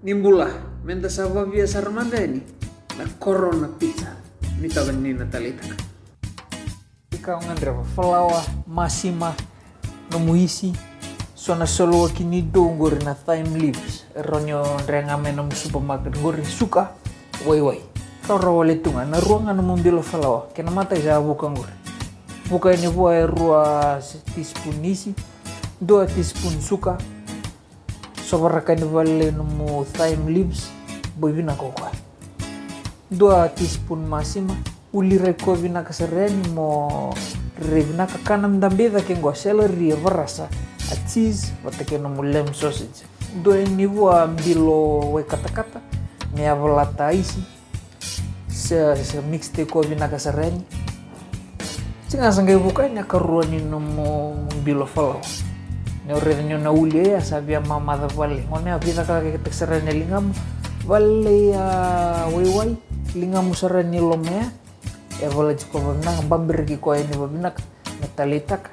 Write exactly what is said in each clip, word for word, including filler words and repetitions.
Ni bula, meda sa vavia sara mada yani na Corona Pizza. Ni tava ni na taleitaka. Ika o gadreva falawa, masima, nomu isi, so na soloaki ni dou qori na thyme leaves. E rawa ni o dre ga mai nomu supermarket qori, suka, waiwai. Rawarawa wale tu ga, na rua ga nomu bilo falawa. Kena matai sa vuka qori. Vuka yani vua e rua teaspoon isi, dua teaspoon suka, sovaraka yani vale nomu thyme leaves, boi vinaka o koya. Dua teaspoon masima, uli rai koya vinaka sara yani mo rere vinaka. Kana meda beica ke qo, celery, e varasa, a cheese vata ke nomu lamb sausage. Dua yani vua bilo wai katakata me yavalata aisi. Se, se mix tiko vinaka sara yani. Tsi ga sa qai vuka yani a karua ni nomu bilo falawa. Ni o raica ni o na uli oya sa via mamaca vale. Gona ya veicakacakataki sara yani a ligamu. Vale a waiwai, ligamu sara yani loma ya. E vala tiko vavinaka, babereki koya yani vavinaka. Me taleitaka.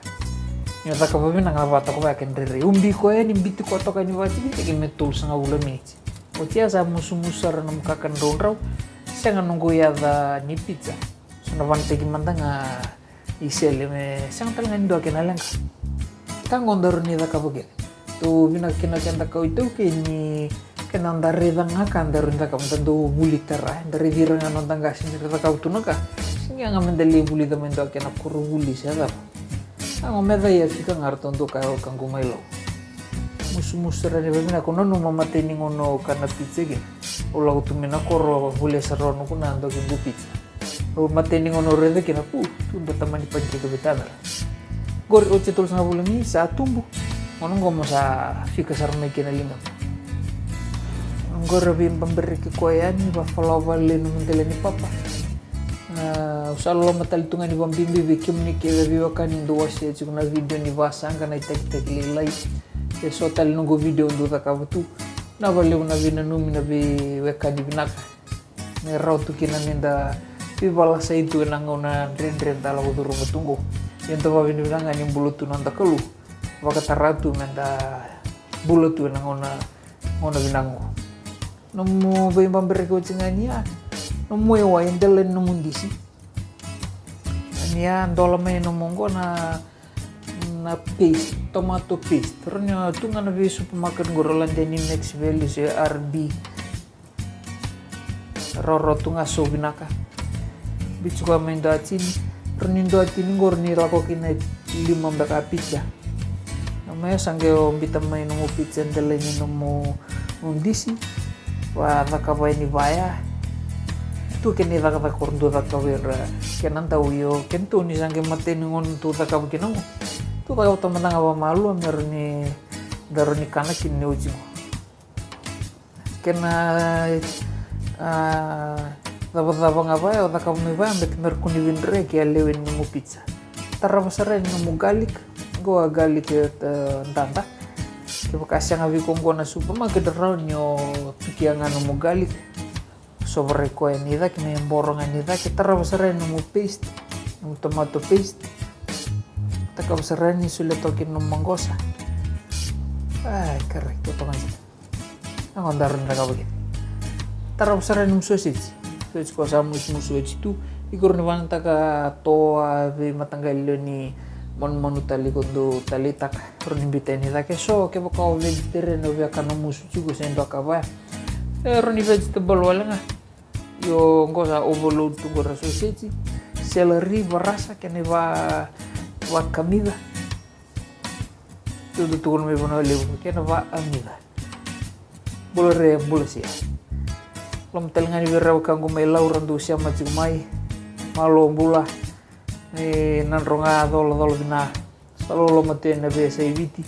Ni o caka vavinaka na vata ko vaya ke drerei. Ubi koya yani, biti koya toka yani vatikitiki me tolusagavulu miniti. Oti ya sa musumusu sara nomu kaka draudrau. Sega noqu yaca ni pizza. So na vanataki mada ga i sele me sega tale ga ni dua kena leqa. Ka qo daru ni cakava kece. Tou vinaka kina keda kau iTaukei ni kena da raica ga ka daru ni cakava, da dau vuli tara, da raici ira ga noda qase ni ra cakava tu na ka. Sega ga meda lai vulica mai dua kena koronivuli se cava. Ago me cai a fika ga ratou dua ka, ka qu mai lau. Musumusu sara ni vavinaka, ko nanuma matai ni gauna au kana pizza kina. Au lako tu mai na koro, volia sara au noqu na dua ke qu pizza. Au matai ni gauna au raica kina, pu, tu dua tamani pancake vei tamera. Qori oti e tolusagavulu ni sa tubu. Gauna qo mo sa fika sara mai kina liga. Qori a veibabereki koya yani, vafalawa vale nomu dela ni papa. Au sa loloma tale tu ga ni vabibi vei kemuni kece veiwekani dou wasea tiko na video ni vasaqa, na itakitaki lailai. E so tale noqu video dou cakava tu. Na valevu na veinanumi na veiwekani vinaka. Me rawa tu kina meda veivalasai tu ena gauna dredre da lako curuma tu qo. Ia da vavinavinaka ga ni bula tu noda Kalou. Vakatara tu meda bula tu ena gauna, gauna vinaka qo. Nomu veibabereki oti ga ni a, nomu waiwai e dela ni nomu disi. Ni a dola mai nomu qo na, na paste, tomato paste. Rawa ni tu ga na vei supermarket qo, rawa ni Max Value se R B. Roro tu ga so vinaka. Biu koya mai dua tini. Rawa ni dua tini qo rawa ni lako kina lima beka pizza. Na mai sa qai o bita mai nomu pizza e dela ni nomu, nomu disi. Va cakava yani vaya. Tu kena icakacaka ko ra dau cakava ira kena dau io. Kena tu ni sa qai matai ni gauna tu cakava kina qo. Tu cakava tamata ga vamalua me rawa ni, da rawa ni kana kina ni oti qo. Kena, a, cavacava ga vaya, o cakava mai vaya, beka me ra kua ni vidre ke a lewe ni nomu pizza. Tarava sara yani nomu garlic, qo a garlic e, e, dada. Kevaka sega vei iko qo na supermarket, rawa ni o tukia ga nomu garlic. Sovarai koya yani cake, me boro ga yani cake, tarava sara yani nomu paste, nomu tomato paste. Takava sara yani, solia toka kina nomu maqosa. Ai, karai, totoka ga. Ago daru ni cakava kina. Tarava sara nomu sausage. Sausage ko sa musumusu oti tu. Iko rawa ni vanataka toa, veimataqali lewe ni manumanu tale iko dau taleitaka. Rawa ni biuta yani cake. So kevaka o vegetarian, o via kana musu tiko se dua ka vaya. E rawa ni vegetable wale ga. Io qo sa overload tu qo ra sausage. Celery, varasa, kena iva, vakamica. Tutu tukuna mai Vanua Levu, kena vaamica. Bula re, bula sia. Loma tale ga ni vei ra wekaqu mai Lau ra dau sema tiko mai. Malo bula. E Nadroga, colacola vina. Sa loloma tu ena veiyasai Viti.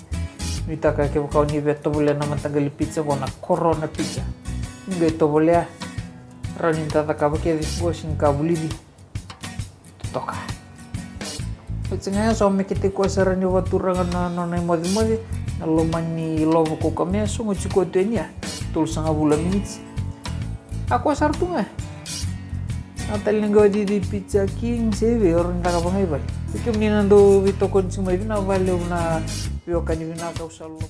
Nuitaka kevaka o ni via tovolea na mataqali pizza qo na Corona Pizza. Ni qai tovolea. Rawa ni da cakava kece qo, sega ni ka vulici. Totoka. Oti ga ya, so mekete koya sara ni vaturaga na nona imocemoce, na loma ni lovo ko kamea, sogo tiko tu yani ya. Tolusagavulu miniti. A koya sara tu ga. A tale ni qai cici Pizza King se vei, o rawa ni cakava ga i vale. Kemuni na dau veitokoni tiko mai, vinaka vakalevu na veiwekani vinaka, au sa loloma.